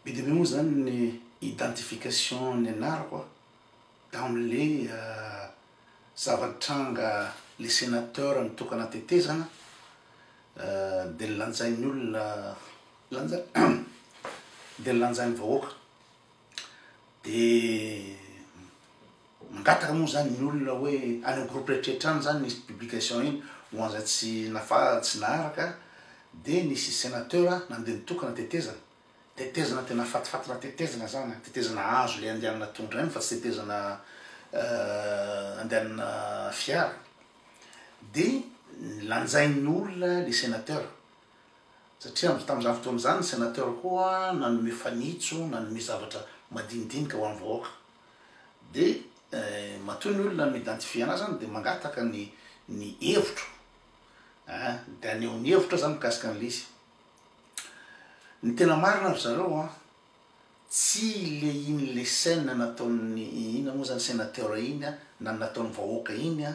Be dia be moa zany ny identification ny anarako a tamin'le zava-nitranga le senateur nitokana tetezana de nilanjain'ny olona lanja de nilanjain'ny vahoaka de mangataka moa zany ny olona hoe any amy groupe rehetrarehetra any zany nisy publication iny ho an'izay tsy nafa tsy naharaka. De nisy senateur nandeha nitokana tetezana, tetezana tena fatifatina tetezana zany a, tetezana hazo le andehanana tondro iny fa tsy tetezana andehanana fiara. De lanjain'ny olona le senateur satria tam'zany fotoana zany ny senateur koa nanome fanitso, nanome zavatra madinidinika ho an'ny vahoaka. De matoa ny olona mi-identifie anazy zany de mangataka ny hevitro a, de aneho ny hevitra zany mikasika an'le izy. Ny tena marina ry zareo a, tsy le iny le scène nataon'ny ina moa zany senateur iny a na nataon'ny vahoaka iny a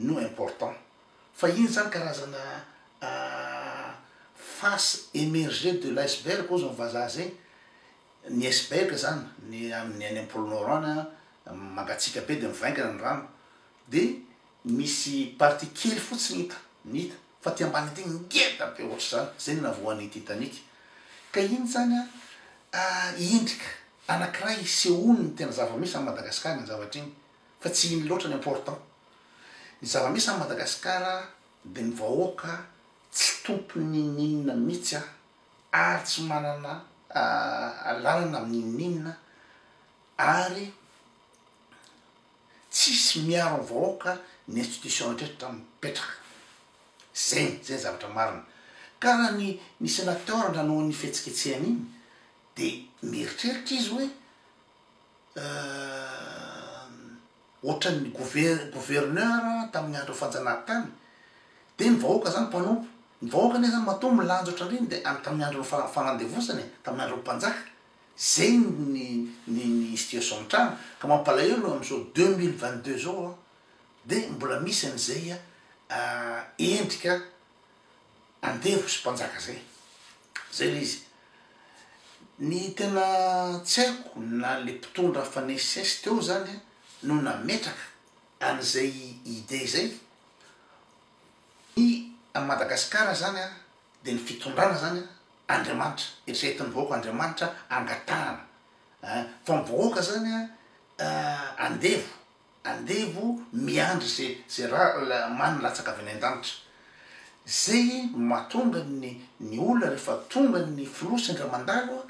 no important, fa iny zany karazana face émergée de l'iceberg ozy ny vazaha zay. Ny iceberg zany ny amin'ny any amy pôle nord any a mangatsiaka be de mivaingana ny rano, de misy partie kely fotsiny hita ny hita fa ty ambany aty ngeda be ohatry zany, zay ny navoan'ny Titanic. Ka iny zany a endrika anakiray isehoany ny tena zava-misy any Madagasikara ny zavatra iny, fa tsy iny loatra ny important. Ny zava-misy any Madagasikara de ny vahoaka tsy tompony nininona mihitsy a, ary tsy manana lalana amin'inon'inona, ary tsisy miaro ny vahoaka ny institution rehetrarehetra mipetraka zay. Zay ny zavatra marina. Ka raha ny senateur nanao ny fihetsiketsehana iny de mieritreritra izy hoe ohatran'ny gouverneur tamin'ny andro fanjanahantany, de ny vahoaka zany mpanompo. Ny vahoaka anie zany matoa milanja ohatran'ireny de tamin'ny andro fanandevozana e, tamin'ny andro mpanjaka zay ny situation mitranga. Ka mampalahelo am'izao 2022 zao a de mbola misy an'izay a endrika andevo sy mpanjaka zay. Zay le izy. Ny tena tsy haiko na le mpitondra fanesesy teo zany no nametraka an'izay idée zay. Ny a Madagasikara zany a de ny fitondrana zany a Andriamanitra eritreretin'ny vahoaka, Andriamanitra angatahana fa ny vahoaka zany a andevo, andevo miandry zay raha many latsaka avy any an-danitra. Zay mahatonga ny olona rehefa tonga ny filoha sendra mandalo a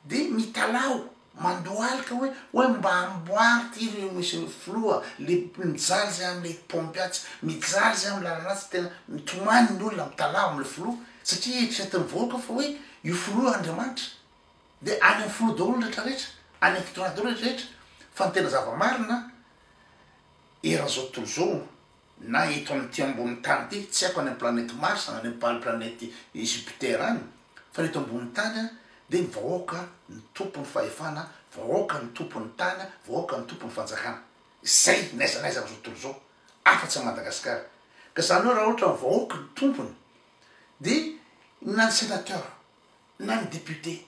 de mitalaho mandohalika hoe mba amboary ty ry monsieur filoha, le mijaly zay amle pompy atsy, mijaly zay amy lalana atsy. Tena mitomany ny olona mitalaho amle filoha satria eritreretin'ny vahoaka fa hoe io filoha Andriamanitra, de any amy filoha daholo ny rehetrarehetra, any amy fitondrana daholo rehetrarehetra. Fa ny tena zava-marina eran'izao tontolo zao na eto am'ty ambony tany ty, tsy haiko any amy planète Mars na any amy planète Jupiter any, fa ny eto ambony tany a de ny vahoaka ny tompony fahefana, vahoaka ny tompony tany, vahoaka ny tompony fanjakana. Zay n'aiza n'aiza am'izao tontolo zao afa-tsy a Madagasikara. Ka zany hoe raha ohatra ny vahoaka ny tompony de na ny sénateur na ny député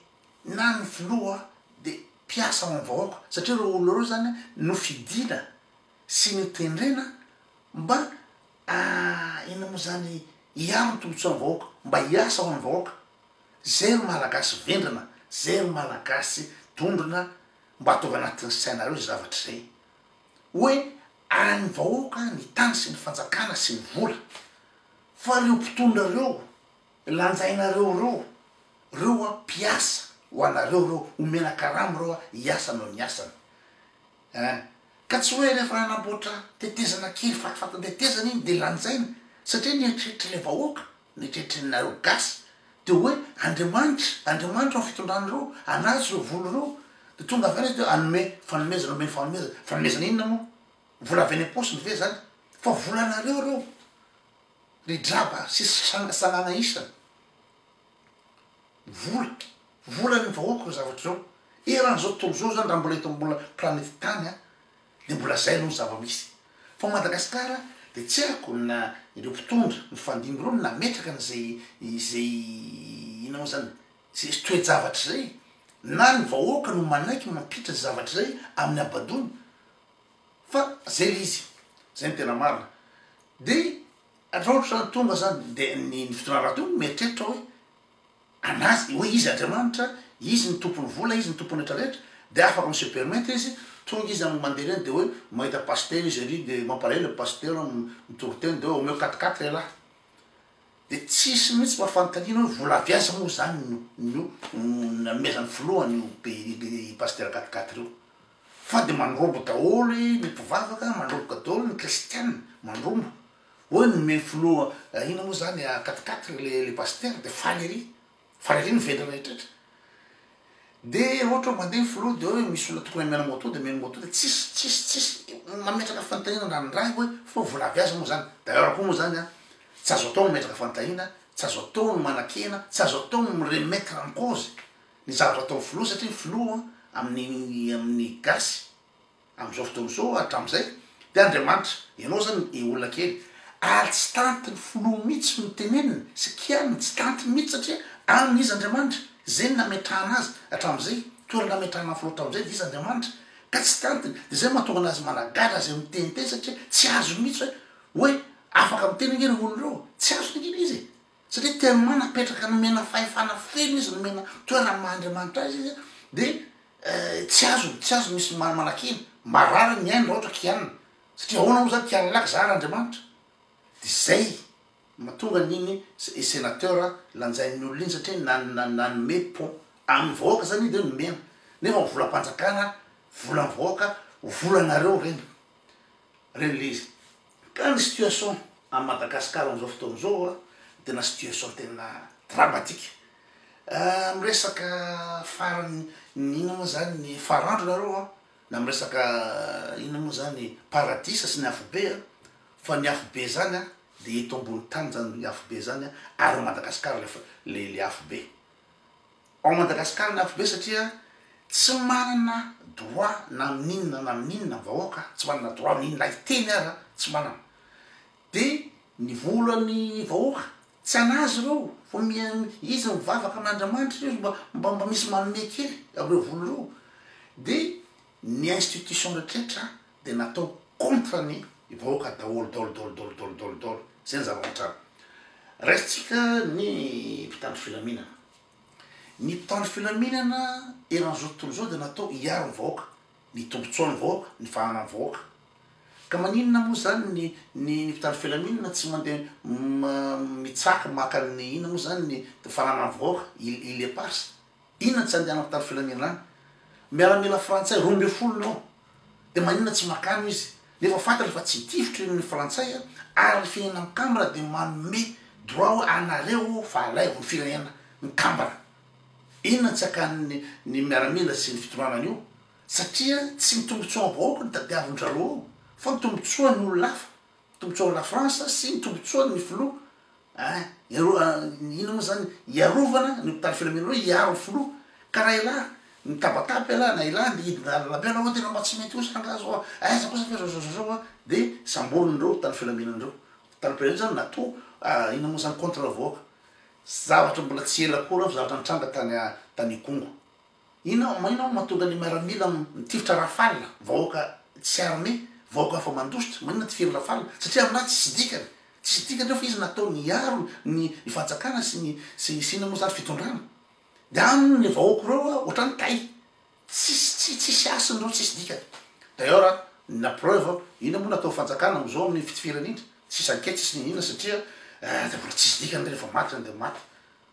na ny filoha de mpiasa ao amy vahoaka, satria reo olona reo zany no fidina sy notendrena mba ina moa zany hiaro ny tombotsoan'ny vahoaka, mba hiasa ao amy vahoaka. Zay ry Malagasy vendrana, zay ry Malagasy dondrona, mba ataovy anatin'ny sainareo zay zavatra zay hoe any vahoaka ny tany sy ny fanjakana sy ny vola, fa reo mpitondra reo lanjainareo reo a mpiasa ho anareo reo, omena karama reo a hiasa noho ny asany ein. Ka tsy hoe rehefa nanamboatra tetezana kely fatifatin-tetezana iny de lanjaina, satria nieritreritra le vahoaka, nieritreritr'nareo gasy de hoe Andriamanitra, Andriamanitra ao fitondran'ireo anazy reo vola reo, de tonga avy any izy de anome fanomezana, omeny fanomezana. Fanomezana inona moa? Vola avy any am-paosiny ve zany? Fa volanareo reo ry draba sy sagnagna isany. Vola, volan'ny vahoaka reo zavatra reo eran'izao tontolo zao zany. Raha mbola eto mbola planety tany a de mbola zay aloha ny zava-misy. Fa Madagasikara de tsy haiko na ireo mpitondra mifandimby reo no nametraka an'izay izay ina moa zany zay toe-javatra zay. Na ny vahoaka no manaiky mampiditra zay zavatra zay amin'ny habadoana fa zay le izy, zay no tena marina. De raha ohatra zany tonga zany de ny fitondrana rahateo mieritreritra hoe anazy hoe izy Andriamanitra, izy ny tompon'ny vola, izy ny tompon'ny rehetra rehetra, de afaka mi se permettre izy, tonga izy amin'ny mandeha reny de hoe mahita pasitera izy ery de mampalahelo le pasitera mitory teny de hoe omeo quatre quatre ialahy. De tsisy mihitsy mba fanontaniana hoe vola avy aiza moa zany no no nanomezan'ny filoha an'io pays pasitera quatre quatre io. Fa de mandrobo daholo ny mpivavaka, mandroboka daholo ny kristiana, mandrombo. Hoe nomen'ny filoha inona moa zany quatre quatre le le pasitera de faly ery, faly ery ny vendrana rehetra. De ohatra hoe mandeha ny filoha de hoe misy olona tokony hamena moto de omeny moto de tsisy tsisy tsisy mametraka fanontaniana na ny ray hoe fa vola avy aiza moa zany? D'ailleurs koa moa zany an, tsy azo atao ny mametraka fanontaniana, tsy azo atao ny manakena, tsy azo atao ny mi-remettre en cause ny zavatra ataon'ny filoha satria ny filoha amin'ny amin'ny gasy Amin'izao fotoana izao hatramin'izay dia Andriamanitra, ianao zany e olona kely ary tsy tantiny filoha mihitsy no teneniny sy kianiny, tsy tantiny mihitsy satria aminy izy Andriamanitra, izay no nametrahana azy hatramin'izay, toerana nametrahana ny filoha hatramin'izay dia izy Andriamanitra ka tsy tantiny, dia izay mahatonga anazy managadra izay miteniteny satria tsy azony mihitsy hoe hoe afaka miteny ange ireo olona ireo, tsy azony ange ilay izy e! Satria tellement napetraka nomena fahefana feno izy, nomena toerana maha Andriamanitra azy izy dia tsy azony, tsy azony misy manakiana, marary ny ainy raha ohatra kianina, satria ahoana moa zany kianina laka za ary Andriamanitra? De zay mahatonga an'iny senateur lanjain'ny olona iny satria nanome pont amin'ny vahoaka zany iny de nomena, nefa ny volam-panjakana, volan'ny vahoaka, volanareo reny, reny le izy. Ka ny situation any Madagascar amin'izao fotoana izao a, tena situation tena dramatique. Miresaka farany ny inona moa zany ny farandro nareo an, na miresaka inona moa zany paradisa sy ny afobe an, fa ny afobe zany an de eto ambony tany zany ny afobe zany an, ary ao Madagascar le le le afobe. Ao Madagascar ny afobe satria tsy manana droit na amin'inona na amin'inona ny vahoaka, tsy manana droit amin'inona na hiteny ara tsy manana. De ny volan'ny vahoaka tsy an'azy ireo fa izy mivavaka amin'Andriamanitra izy mba mba mba misy manome kely amin'ireo vola ireo. De ny institution retraretra de natao contre ny vahoaka daholo daholo daholo daholo daholo daholo daholo. Zay ny zava-mitranga. Raisintsika ny mpitandro filaminana. Ny mpitandro filaminana eran'izao tontolo izao dia natao hiaro ny vahoaka, ny tombotsoan'ny vahoaka, ny fananan'ny vahoaka. Ka maninona moa zany ny ny ny mpitandro filaminana tsy mandeha mitsaka maka ny inona moa zany ny fananan'ny vahoaka, île éparse? Inona tsy andehanan'ny mpitandro filaminana any? Miaramila frantsay 12 no ao, de maninona tsy makany izy? Nefa fantany fa tsy hitifitra io ny frantsay a, ary ny firenena mikambana de manome droit hoe anareo fa alaivo ny firenena mikambana. Inona tsy akan'ny ny miaramila sy ny fitondrana an'io? Satria tsy ny tombotsoan'ny vahoaka no tadiavin-dry zareo ao fa ny tombotsoan'ny olona hafa, tombotsoan'i la France sy ny tombotsoan'ny filoha Ein, iaro inona moa zany, hiarovana ny mpitandro filaminana hoe hiaro ny filoha, ka raha elah mitabataba elah na elah andeha hidina lalambe anao hoe tena mba tsy mety kosa angaha zao a, aiza kosa fa zao zao zao zao a, de samboriny reo mpitandro filaminana reo, mpitandro filaminana zany natao inona moa zany contre vahoaka, zavatra mbola tsy ela akory fa zavatra nitranga tany tany Ikongo. Inona inona moa mahatonga ny miaramila mitifitra rafale vahoaka tsy armé, vahoaka efa mandositra, maninona tifiriny rafale? Satria aminahy tsisy dikany, tsisy dikany ireo fa izy natao niaro ny ny fanjakana sy ny sy sy inona moa zany fitondrana, de aminy ny vahoaka ireo a ohatrany tay, tsisy tsy tsisy hasiny ireo tsisy dikany, d'ailleurs la preuve inona moa natao fanjakana amizao amin'ny fitifirana indry, tsisy enquete tsisy niniana satria de mbola tsisy dikany ireny efa maty ireny de maty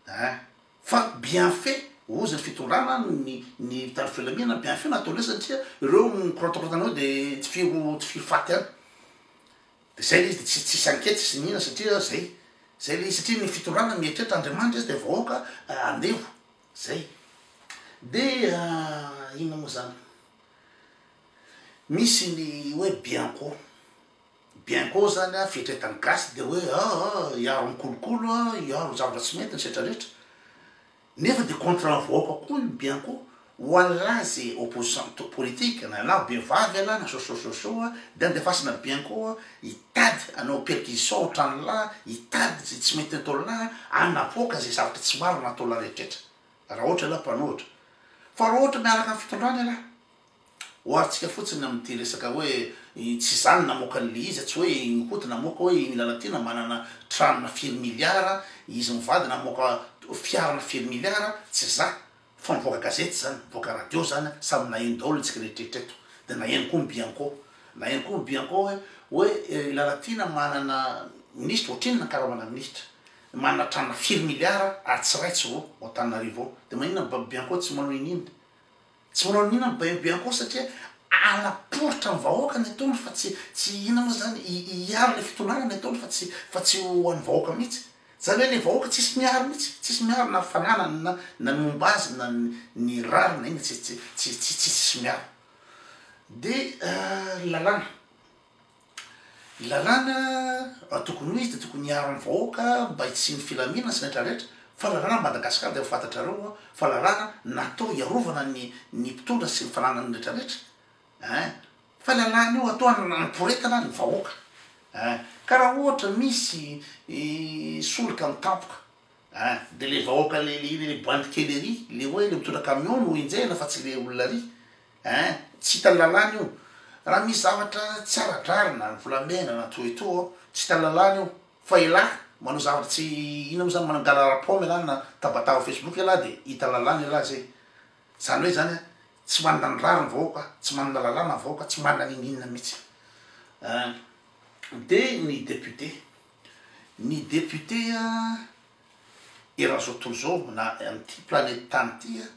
ein. Fa bien fait ozy ny fitondrana ny ny mpitandro filaminana bien fait nataonay satria ireo mikorotakorontana eo de tsy firy ho tsy firy faty any de zay le izy de tsy tsisy enquete tsisy nihina satria zay zay le izy satria ny fitondrana mieritreritra Andriamanitra izy de vahoaka andevo zay de inona moa zany misy ny hoe bianco Bianco zany a fieritreretan'ny gasy de hoe aa hiaro ny kolokolo a, hiaro ny zavatra tsy mety ny setra rehetra, nefa de contre ny vahoaka koa io bianco, ho an'lah ze opposition politique na elah be vava elah na sososososô a, de andefasana bianco a hitady hanao perquisition ao tranon'lah, hitady ze tsy mety ataon'lah, hanapoaka ze zavatra tsy marina ataon'lah rehetrretra, raha ohatra elah mpanohitra. Fa raha ohatra miaraka amin'ny fitondrana ialahy, oharintsika fotsiny amin'ity resaka hoe tsy izaho no namoaka an'le izy, tsy hoe i Koto namoaka hoe i Lalatiana manana tranona firy milliard, izy mivady namoaka fiarana firy milliard, tsy izaho fa mivoaka gazety zany, mivoaka radio zany, samy naheno daholo isika rehetra eto, de naheno koa ny Bianco, naheno koa ny Bianco hoe hoe i Lalatiana manana minisitra, ohatrinona ny karamana minisitra, manana tranona firy milliard ary tsy iray tsy roa ao Antananarivo ao, de maninona ny Bianco tsy manao n'inon'inona? Tsy manao n'inona ny Bianco satria hanaporitra ny vahoaka ny ataony fa tsy tsy inona moa zany hiaro le fitondrana ny ataony fa tsy fa tsy ho an'ny vahoaka mihitsy. Zany hoe le vahoaka tsisy miaro mihitsy, tsisy miaro na fananany na na ny momba azy na ny rariny na inona tsy tsy tsy tsy tsisy miaro. De lalàna. Ny lalàna raha tokony ho izy dia tokony hiaro ny vahoaka mba hisian'ny filaminana sy ny rehetra rehetra fa lalàna Madagascar dia efa fantatrareo fa lalàna natao hiarovana ny ny mpitondra sy ny fananany rehetra rehetra ein fa lalàna io atao hanamporetana ny vahoaka ein ka raha ohatra misy solika mitampoka ein de le vahoaka le le le bandy kely ery le hoe le mitondra camion no enjehina fa tsy le olona ary Ein, tsy hitan'ny lalàna io. Raha misy zavatra tsy ara-drariny na ny volamena na toa etoa, tsy hitan'ny lalàna io. Fa elah manao zavatra tsy, inona moa zany, manangala rapaoma elah na tabataba facebook elah de hitan'ny lalàna elah zay. Zany hoe zany an, tsy manana ny rariny vahoaka, tsy manana lalàna ny vahoaka, tsy manana n'inon'inona mihitsy. Ein, de ny député, ny député an, eran'izao tontolo izao na amin'ity planète tany ity an,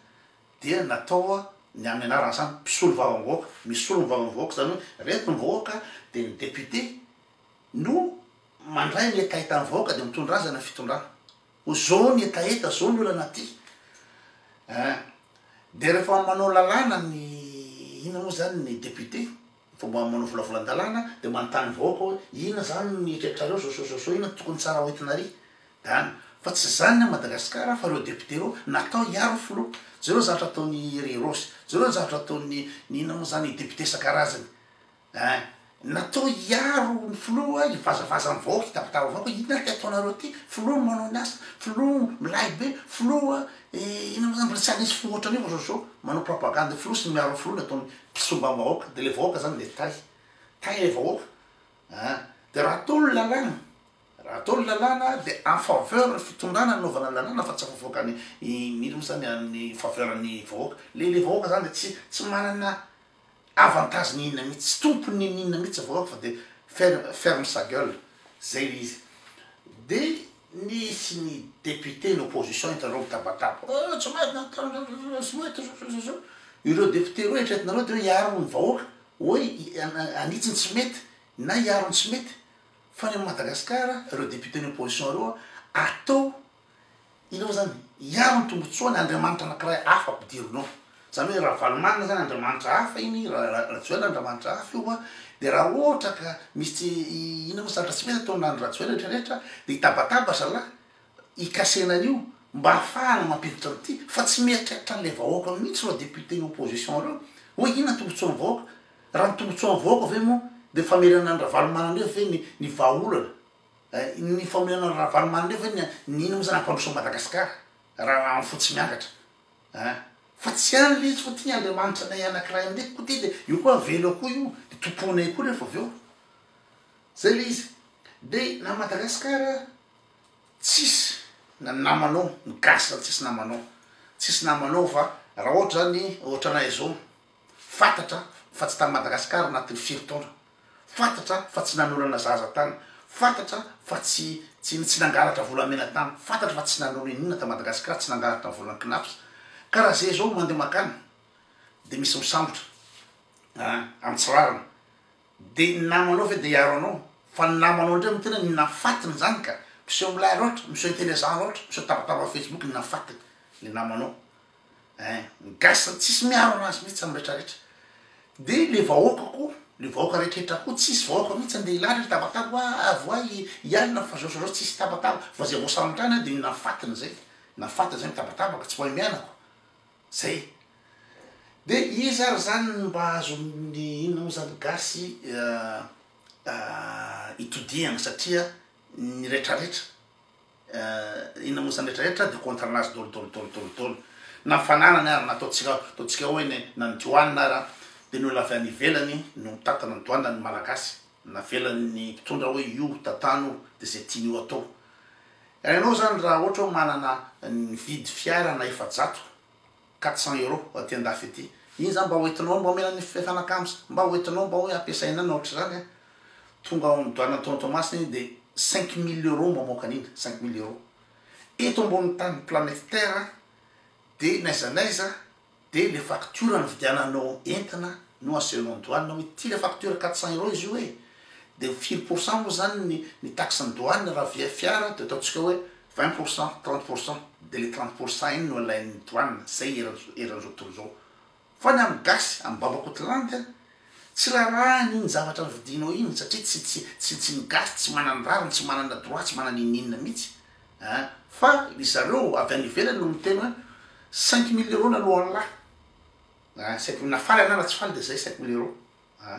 dia natao ny amin'ny anaran'izany mpisolo vavam-bahoaka, misolo ny vavam-bahoaka izany hoe reto ny vahoaka dia ny député no mandray ny hetahetan'ny vahoaka dia mitondra azy any amin'ny fitondrana, ho zao ny hetaheta, zao ny olana aty eh, dia rehefa manao lalàna ny inona moa zany ny député, fomba manao volavolan-dalàna dia manontany ny vahoaka hoe inona zany ny eritreritrareo zao zao zao zao inona tokony tsara hoentina ary Dany, fa tsy zany ny a Madagascar fa reo député reo natao hiaro ny filoha, jereo ny zavatra ataon'i ry Rossy, jereo ny zavatra ataon'ny ny inona moa zany député isan-karazany ein, natao hiaro ny filoha, hivazavaza ny vahoaka, hitabataba vahoaka, inona ary ty ataonareo ty, filoha no manao ny asa, filoha milay be, filoha inona moa zany mbola tsy hanisy filoha ohatran'io fa zao zao, manao propagande filoha sy miaro ny filoha ny ataon'ny mpisombam-bahoaka, de le vahoaka zany de tay, tay le vahoaka ein, de raha atao ny lalàna Raha atao ny lalàna dia en faveur ny fitondrana no anaovana ny lalàna fa tsy afafoaka ny ino moa zany amin'ny faveur ny vahoaka. Le le vahoaka zany dia tsy tsy manana avantage n'inona mihitsy, tsy tompony n'inon'inona mihitsy ny vahoaka fa dia ferme ferme sa gueule, zay le izy. De nisy ny député ny opposition hitanareo mitabataba, ah tsy mety tsy mety zao zao zao, ireo député ireo eritreretinareo de hoe hiaro ny vahoaka, hoe hanitsy ny tsy mety na hiaro ny tsy mety, Fa any Madagascar ireo député ny opposition ireo atao inona moa zany hiaro ny tombotsoany Andriamanitra anakiray hafa ampidirina ao zany hoe Ravalomanana zany Andriamanitra hafa iny Rajoelina Andriamanitra hafa io a de raha ohatra ka misy tsy inona moa zavatra tsy mety ataon'i Andry Rajoelina rehetra rehetra de hitabataba zalahy hikasena an'io mba hahafahana mampiditra an'ity fa tsy mieritreritra an'le vahoaka mihitsy ireo député ny opposition ireo hoe inona tombotsoan'ny vahoaka Raha ny tombotsoan'ny vahoaka ve moa dia famerana an'i Ravalomanana eo ve ny ny vahaolana eh, ny famerana an'i Ravalomanana eo ve ny ny inona moa zany hampandroso an'i Madagasikara raha amin'ny fo tsy miangatra eh. Fa tsy any le izy fa ty Andriamanitra anay anakiray aminay koa ty de io koa avela eo koa io de tompoinay koa rehefa avy eo. Zay le izy. De na Madagasikara tsisy na ny namanao, ny gasy zany tsisy namanao, tsisy namanao fa raha ohatra zany ohatra anay zao Fantatra fa tsy tany Madagascar anatin'ny firy taona. Fantatra fa tsy nanolana zaza tany. Fantatra fa tsy tsy tsy nangalatra volamena tany. Fantatra fa tsy nanao n'inon'inona ta Madagascar, tsy nangalatra ny volan'ny Cnaps. Ka raha zay zao mandeha makany de misy misambotra an, amin'ny tsy rariny. De ny namanao ve de hiaro anao? Fa ny namanao ndray miteny hoe ny nafatiny zany ka. Miseho milay loatra, miseho intelligent loatra, miseho tabataba Facebook ny nafatiny le namanao. Ein, ny gasy zany tsisy miaro anazy mihitsy am retraretra, de le vahoaka koa, le vahoaka retraretra koa tsisy vahoaka mihitsy andeha hilaza hoe tabataba hoa avoay i alina fa zao sy zao tsisy tabataba fa zay voasambotra any an de nafatiny zay, nafatiny zay mitabataba ka tsy mahay miaina ko, zay, de iza ary zany no mba azon'ny inona moa zany gasy itodihana satria ny retraretra. Inona moa zany rehetra rehetra de contre anazy dolo dolo dolo dolo dolo. Na ny fananany ara, na ataontsika ataontsika hoe ny na ny douane ara, de ny olona avy any ivelany no mitantana ny douane, ny malagasy navelan'ny mpitondra hoe io tantano de zay tiany io atao. Ianao zany raha ohatra hoe manana nividy fiara na 400, 400 euros, aty andafy aty, iny zany mba hoentinao mba omena ny fifanakams, mba hoentinao mba hoe ampiasaina na ohatr'izany a, tonga ao amin'ny douane Toamasina iny de 5000 euros mamoaka an'iny, 5000 euros. Eto ambonin'ny tany planète terre de n'aiza n'aiza de le facture nividiananao entana no asehonao ny douane hoe ty le facture 400 euros izy io e, de firy pourcent moa zany ny taxe ny douane raha via fiara, de ataontsika hoe 20%, 30%, de le 30% iny no alain'ny douane, zay eran'izao tontolo zao. Fa ny amy gasy amy babakotolandy a, tsy rarahany iny zavatra nividinao iny, satria tsy ny gasy tsy manana rariny, tsy manana droit, tsy manana ininona mihitsy a. Fa zareo avy any ivelany no miteny hoe 5000 euros nalohan'lahy a, 5000, na faly ana na tsy faly de zay 5000 euros a.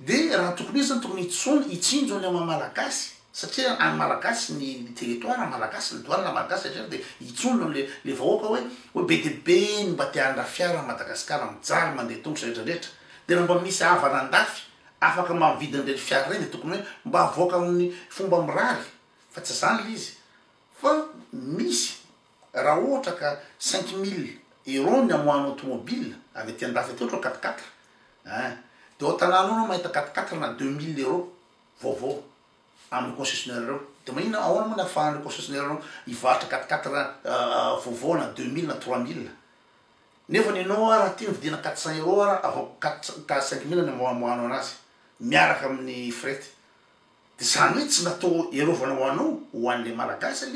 De raha tokony izy zany tokony hitsony hitsinjo any ama malagasy, satria any malagasy ny territoire malagasy, ny douane malagasy, satria de hitsono le vahoaka hoe be de be ny mba te handra fiara Madagasikara, mijaly mandeha tongotra rehetrarehetra, de raha mba misy havana andafy afaka mba mividy an'ireny fiara reny, de tokony hoe mba avoaka amin'ny fomba mirary, fa tsy zany le izy. Fa misy raha ohatra ka 5000 euros ny amoahanao tomobile avy aty andafy aty, ohatra quatre quatre ein, de ao an-tanàna ao anao mahita quatre quatre na 2000 euros vaovao amin'ny concessionnaire reo, de maninona, ahoana moa ny ahafahan'ireo concessionnaire reo hivarotra quatre quatre vaovao na 2000 na 3000, nefa ny anao raha ty nividiana 400 euros ara avao quatre ka 5000 ny amoahanao anazy miaraka amin'ny fret, de zany hoe tsy natao erovana ho anao, ho an'le malagasy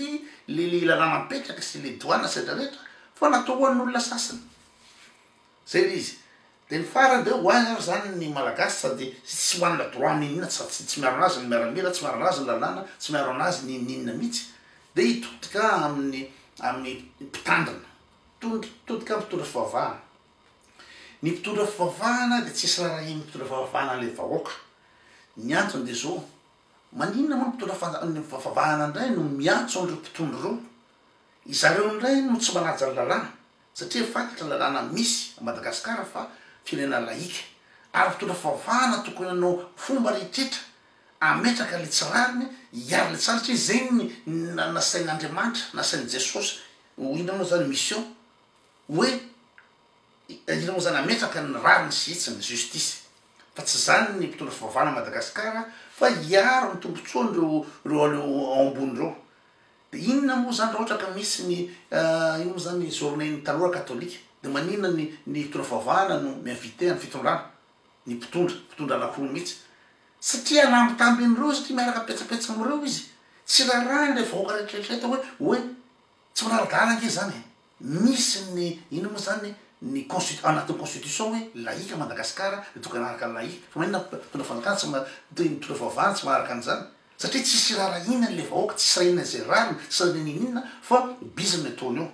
le lalàna mipetraka sy le douane sy rehetrarehetra, fa natao ho an'olona sasany zay le izy. De ny farany de ho azy ary zany ny malagasy sady tsy manana droit ninina, tsy miaro anazy ny miaramila, tsy miaro anazy ny lalàna, tsy miaro anazy ny ninina mihitsy, de hitodika amin'ny mpitandrina, todika amy mpitondra fivavahana. Ny mpitondra fivavahana de tsisy raharahian'ny mpitondra fivavahana le vahoaka. Ny antony de zao, maninona moa ny mpitondra ny fivavahana indray no miantso an'ireo mpitondra ireo, izareo indray no tsy manaja ny lalàna, satria fantatra ny lalàna misy a Madagasikara fa firenena laïque, ary mpitondra fivavahana tokony hanao fomba rehetrretra ametraka le tsy rariny, hiaro le tsara, satria zay ny nasain'Andriamanitra, nasain'i Jesosy ho inona moa zany mission, hoe inona moa zany ametraka ny rariny sy hitsiny, justice, fa tsy zany ny mpitondra fivavahana Madagasikara fa hiaro ny tombotsoan'ireo reo aleo ao ambony reo. De inona moa zany raha ohatra ka misy ny ino moa zany journée ny tanora katolika, de maninona ny mpitondra fivavahana no mi-invité ny fitondrana, ny mpitondra anankiroa mihitsy, satria anambitamby an'ireo, satria miaraka petsapetsa am'ireo izy, tsy rarahany le vahoaka rehetrarehetra hoe tsy manara-dalàna ange zany e. Misy ny ino moa zany ny constitu- anatin'ny constitution hoe laïque Madagasikara, de tokony hanaraka ny laïque, fa maninona mpitondra fanjakana tsy toy ny mpitondra fivavahana tsy manaraka an'izany, satria tsisy rarahina an'le vahoaka, tsisy rahina zay rariny, tsisy rahina nininona, fa bizina ataony eo,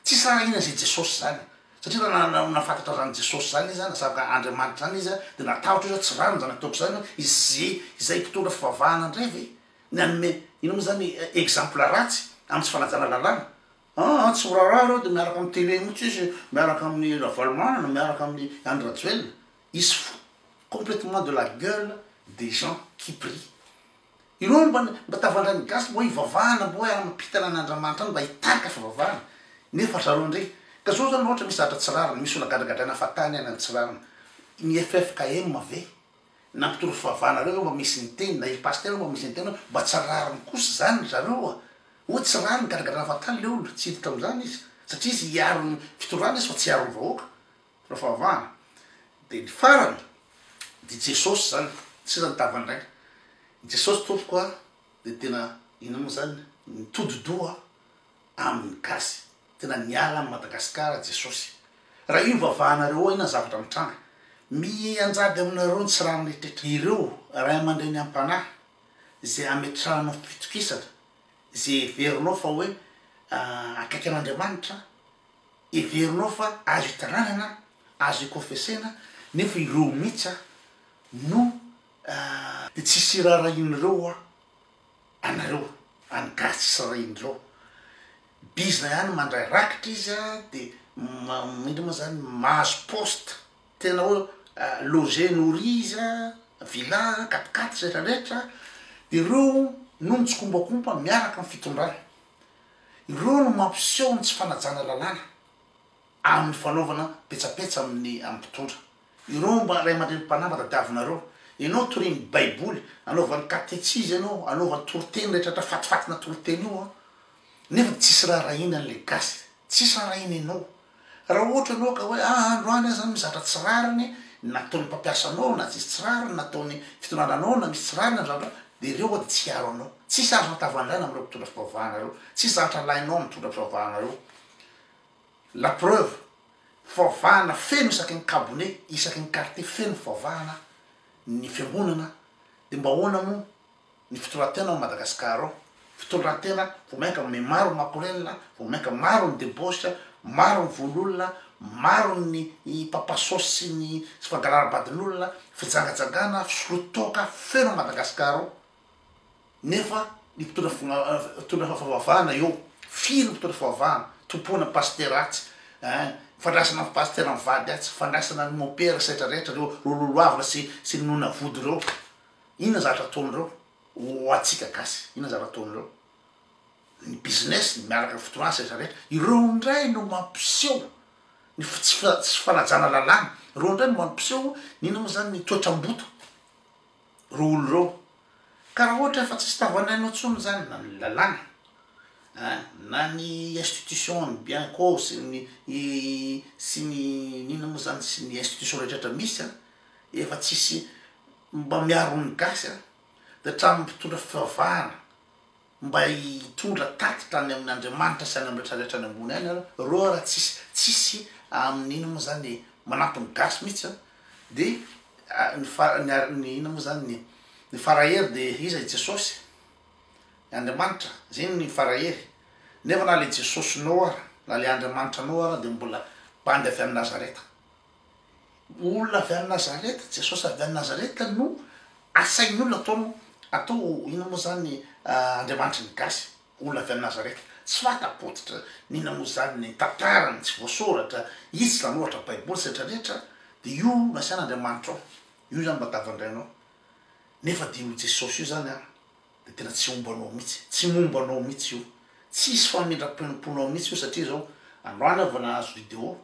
tsisy rarahina zay Jesosy zany, satria raha nahafantatra zany Jesosy zany izy, nazava Andriamanitra zany izy, de natahotra izy hoe tsy rariny zany ataoko zany, izay mpitondra fivavahana indray ve ny anome ino moa zany exemple ratsy amy tsy fanajana lalàna? Tsy miraharaha reo, de miaraka amy télé mihitsy izy, miaraka amin'ny Ravalomanana, miaraka amin'ny Andry Rajoelina, il se fout complètement de la gueule des gens qui prient. Ireo mba tavandrany gasy mba hoe hivavahana, mba hoe mampitana an'Andriamanitra any, mba hitarika fivavahana, nefa zareo indray ka zao zany ohatra misy zavatra tsy rariny, misy olona gadragadraina fatany any tsy rariny, ny FFKM ve na mpitondra fivavahana reo mba misy niteny, na i pasteur mba misy niteny hoe mba tsy rariny kosa zany zareo a, hoe tsy rariny gadragadrana fatany le olona, tsy hiditra am'zany izy, satria izy hiaro ny fitondrana izy fa tsy hiaro ny vahoaka raha fivavahana. De ny farany de Jesosy zany tsy zany tavandraina Jesosy tompoko a, de tena ino moa zany nitodi-doha amin'ny gasy, tena niala amy Madagasikara Jesosy. Raha io vavahanareo ao, inona zavatra mitranga mianjady aminareo? Ny tsy rano rehetrrehetra ireo ray aman-dreny ampanahy zay ametrahanao fitokisana, zay heverinao fa hoe akaiky an'Andriamanitra, heverinao fa azo itaranana, azo ikonfesena, nefa ireo mihitsy no de tsisy raharahian'ireo anareo any gasy, tsisy raharahian'ireo. Bizna ihany mandray rakitra izy a, de ino moa zany, mahazo poste tena hoe logé nourri izy a, villa, quat-quatre sy retraretra, de ireo no mitsikombakomba miaraka amy fitondrana. Ireo no mampiseho ny tsy fanajana lalàna amin'ny fanaovana petsapetsa amin'ny amy mpitondra. Ireo mba ray aman-dreny mpanahy mba tadiavinareo. Ianao torian'ny baiboly, anaovany katesizy ianao, anaovany toriteny retraretra fatifatina toriteny io an, nefa tsisy raharahiana an'le gasy, tsisy raharahiana ianao. Raha ohatra ianao ka hoe ah androany aho zany misy zavatra tsy rariny nataon'ny mpampiasa anao na tsisy tsy rariny nataon'ny fitondrana anao na misy tsy rariny amy zavatra, de ireo de tsy hiaro anao. Tsisy azo antavandraina am'ireo mpitondra fivavahana reo, tsisy zavatra alainao amy mpitondra fivavahana reo. La preuve, fivavahana feno isaky ny kabone, isaky ny quartier feno fivavahana ny fiangonana, de mba ahoana moa ny fitondran-tena ao Madagasikara ao? Fitondran-tena vao mainka mihamaro ny makorelina, vao mainka maro ny debauche, maro ny vono olona, maro ny papasôsy sy ny sy fangalarabadin'olona, fijangajangana, fisoroa toaka feno ao Madagasikara ao. Nefa ny mpitondra mpitondra fivavahana eo, firy ny mpitondra fivavahana? Tompoina pasitera atsy, ein, fandraisana ny pasitera mivady atsy, fandraisana ny mompera sy retraretra reo, reo lolohavina sy sy ny nona vody reo. Inona zavatra ataon'ireo ho antsika gasy? Inona zavatra ataon'ireo? Ny business ny miaraka fitondrana sy retraretra. Ireo indray no mampiseho ny tsy tsy fanajana lalàna. Ireo indray no mampiseho ny inona moa zany ny toetram-boto reo olo reo. Ka raha ohatra efa tsisy tavanainao intsony zany na ny lalàna ein, na ny institution ny bianco sy ny sy ny inona moa zany sy ny institution retraretra misy an, efa tsisy mba miaro ny gasy an, de hatramin'ny mpitondra fivavahana mba hitondra tatitra any amin' Andriamanitra sy any am retraretra any ambony any ary reo ara tsisy tsisy amin'ny ina moa zany manampy ny gasy mihitsy an, de ny fa ny ary ny ina moa zany ny ny farahery de iza i Jesosy, Andriamanitra, zay ny farahery, nefa na le Jesosinao ara na le Andriamanitranao ara de mbola bandy avy any Nazareta. Olona avy any Nazareta, Jesosy avy any Nazareta no asain'ny olona atao atao inona moa zany Andriamanitry ny gasy, olona avy any Nazareta. Tsy fanta-pototra ny inona moa zany ny tantarany, tsy voasoratra, izy tsy nanoratra baiboly sy rehetra rehetra, de io no asiana Andriamanitrao, io zany mba tavandrainao. Nefa de io Jesosy io zany an, de tena tsy homba anao mihitsy, tsy momba anao mihitsy io, tsisy famindram-pinoam-ponao mihitsy io satria zao, androany aho vao nahazo video,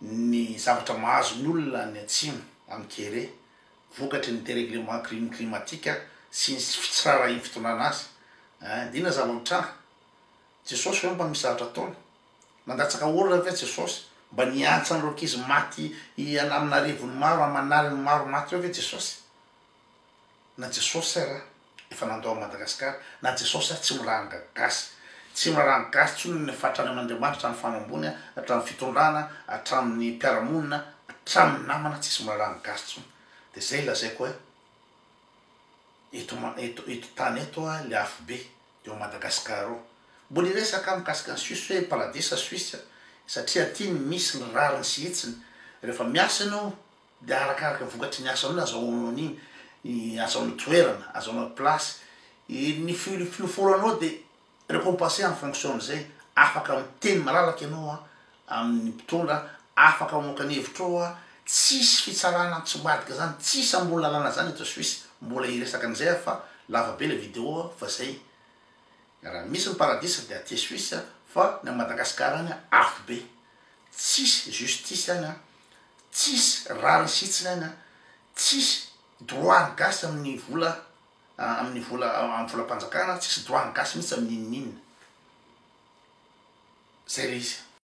ny zavatra mahazo ny olona any atsimo amin'ny kere vokatry ny dereglement climatique sy ny tsy raharahian'ny fitondrana azy ein, de inona zava-mitranga? Jesosy ve mba misy zavatra ataony? Nandatsaka orana ve Jesosy? Mba niantsa an'ireo ankizy maty amin'arivony maro aman'aliny maro maty ireo ve Jesosy? Na Jesosy ara efa nandao an'i Madagascar, na Jesosy ara tsy miraharaha ny gasy. Tsy miraharaha ny gasy intsony ny fa hatrany amin'Andriamanitra, hatramin'ny fanambony, hatramin'ny fitondrana, hatramin'ny mpiara-monina, hatramin'ny namana tsisy miraharaha ny gasy intsony. De zay lazaiko hoe eto eto eto tany eto a le afobe eo Madagascar ao. Mbola hiresaka aho mikasika ny Suisse hoe paradisa Suisse satria aty ny misy ny rariny sy hitsiny. Rehefa miasa ianao De arakaraka vokatry ny asanao no azahoanao an'iny, azahoanao toerana, azahoanao place, ny filoforanao de recompenser en fonction an'izay, afaka miteny malalaka ianao an, amin'ny mpitondra, afaka mamoaka ny hevitrao an, tsisy fitsarana mitsimbadika zany, tsisy ambony lalàna zany eto Suisse, mbola hiresaka an'izay aho fa lava be le video fa zay, raha misy ny paradisa de aty Suisse fa ny any Madagascar any afo be, tsisy justice any an, Tsisy rariny sy hitsiny any an, tsisy droit ny gasy amin'ny vola amin'ny vola amin'ny volam-panjakana, tsisy droit ny gasy mihitsy amin'ny n'inon'inona. Zay le izy.